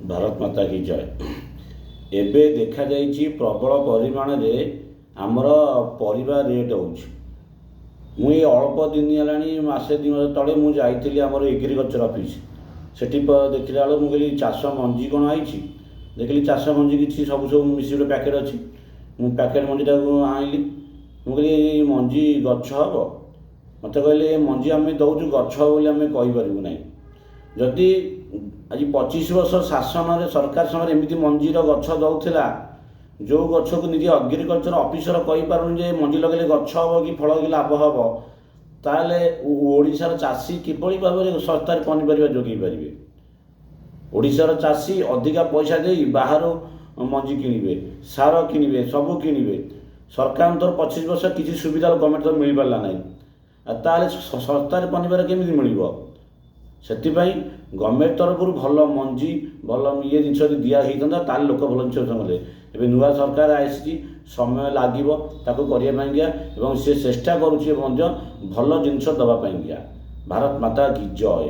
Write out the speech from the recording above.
ଭାରତ ମାତା କି ଜୟ। ଏବେ ଦେଖାଯାଇଛି ପ୍ରବଳ ପରିମାଣରେ ଆମର ପରିବା ରେଟ୍ ହେଉଛି। ମୁଁ ଏଇ ଅଳ୍ପ ଦିନ ହେଲାଣି, ମାସେ 2 ମାସ ତଳେ ମୁଁ ଯାଇଥିଲି ଆମର ଏଗ୍ରିକଲଚର୍ ଅଫିସ୍। ସେଠି ଦେଖିଲା ବେଳକୁ ମୁଁ କହିଲି, ଚାଷ ମଞ୍ଜି କ'ଣ ଆଇଛି? ଦେଖିଲି ଚାଷ ମଞ୍ଜି କିଛି ସବୁ ସବୁ ମିଶି ଗୋଟେ ପ୍ୟାକେଟ୍ ଅଛି। ମୁଁ ପ୍ୟାକେଟ୍ ମଞ୍ଜିଟାକୁ ଆଣିଲି। ମୁଁ କହିଲି, ଏଇ ମଞ୍ଜି ଗଛ ହେବ? ମୋତେ କହିଲେ, ଏ ମଞ୍ଜି ଆମେ ଦେଉଛୁ, ଗଛ ହେବ ବୋଲି ଆମେ କହିପାରିବୁ ନାହିଁ। ଯଦି ଆଜି 25 ବର୍ଷ ଶାସନରେ ସରକାର ସମୟରେ ଏମିତି ମଞ୍ଜିର ଗଛ ଦେଉଥିଲା, ଯେଉଁ ଗଛକୁ ନିଜେ ଏଗ୍ରିକଲଚର ଅଫିସର କହିପାରୁନି ଯେ ମଞ୍ଜି ଲଗାଇଲେ ଗଛ ହେବ କି ଫଳ କି ଲାଭ ହେବ, ତାହେଲେ ଓଡ଼ିଶାର ଚାଷୀ କିଭଳି ଭାବରେ ଶସ୍ତାରେ ପନିପରିବା ଯୋଗାଇ ପାରିବେ? ଓଡ଼ିଶାର ଚାଷୀ ଅଧିକା ପଇସା ଦେଇ ବାହାରୁ ମଞ୍ଜି କିଣିବେ, ସାର କିଣିବେ, ସବୁ କିଣିବେ। ସରକାରଙ୍କ ତରଫ 25 ବର୍ଷ କିଛି ସୁବିଧା ଗଭର୍ଣ୍ଣମେଣ୍ଟ ତରଫ ମିଳିପାରିଲା ନାହିଁ। ଆଉ ତାହେଲେ ଶସ୍ତାରେ ପନିପରିବା କେମିତି ମିଳିବ? ସେଥିପାଇଁ ଗଭର୍ଣ୍ଣମେଣ୍ଟ ତରଫରୁ ଭଲ ମଞ୍ଜି, ଭଲ ଇଏ ଜିନିଷ ଯଦି ଦିଆ ହେଇଥାନ୍ତା, ତାହେଲେ ଲୋକ ଭଲ ଜିନିଷ କଲେ। ଏବେ ନୂଆ ସରକାର ଆସିଛି, ସମୟ ଲାଗିବ ତାକୁ କରିବା ପାଇଁକା ଏବଂ ସେ ଚେଷ୍ଟା କରୁଛି ମଧ୍ୟ ଭଲ ଜିନିଷ ଦେବା ପାଇଁକା। ଭାରତ ମାତା କି ଜୟ।